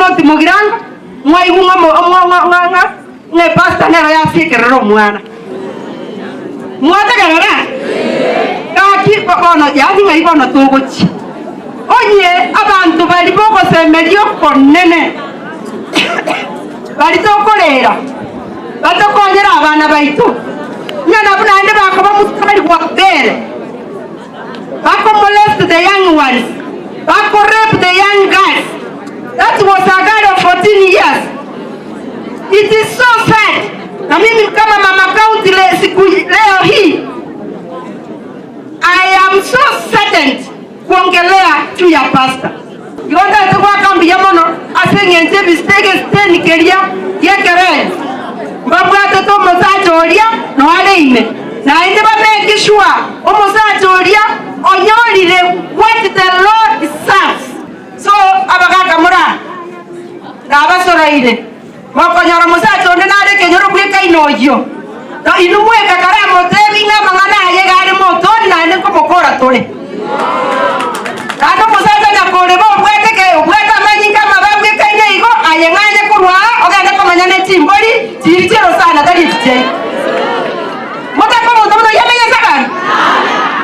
North Mugirango, mwaigwa ng'a omo- omo- ng'a- ng'a- ng'a ng'a epastor nero yasiekerera omwana. Mwategerera? Gaki bono yaani ng'ai bono togochia? Onye abanto baria bogosemeria okonene baria tokorera batokonyere abana baito, ng'a nabwo naende bakoba mstari bwa mbere, bako molest the young ones, bako rape the young girls. That was a girl of 14 years. It is so sad. Na mimi kama mama county le, siku leo hii I am so saddened kuongelea juu ya pastor. Igo ntagete goaka mbuya mono ase eng'encho ebisite egesiteni keria gi'ekerengo mbabwatete omosacha oria noare ime, naende ba make sure omosacha oria onyorire what the law deserves. So abagaka more aa, nabasoroire, mokonyora omosacha onde nare ekenyoro bwekaine oyio, na inwe mweka karamotebi ng'a amang'ana aye iga are motoni naende nkomokora tore. Naende omosacha nyakoreba obwate.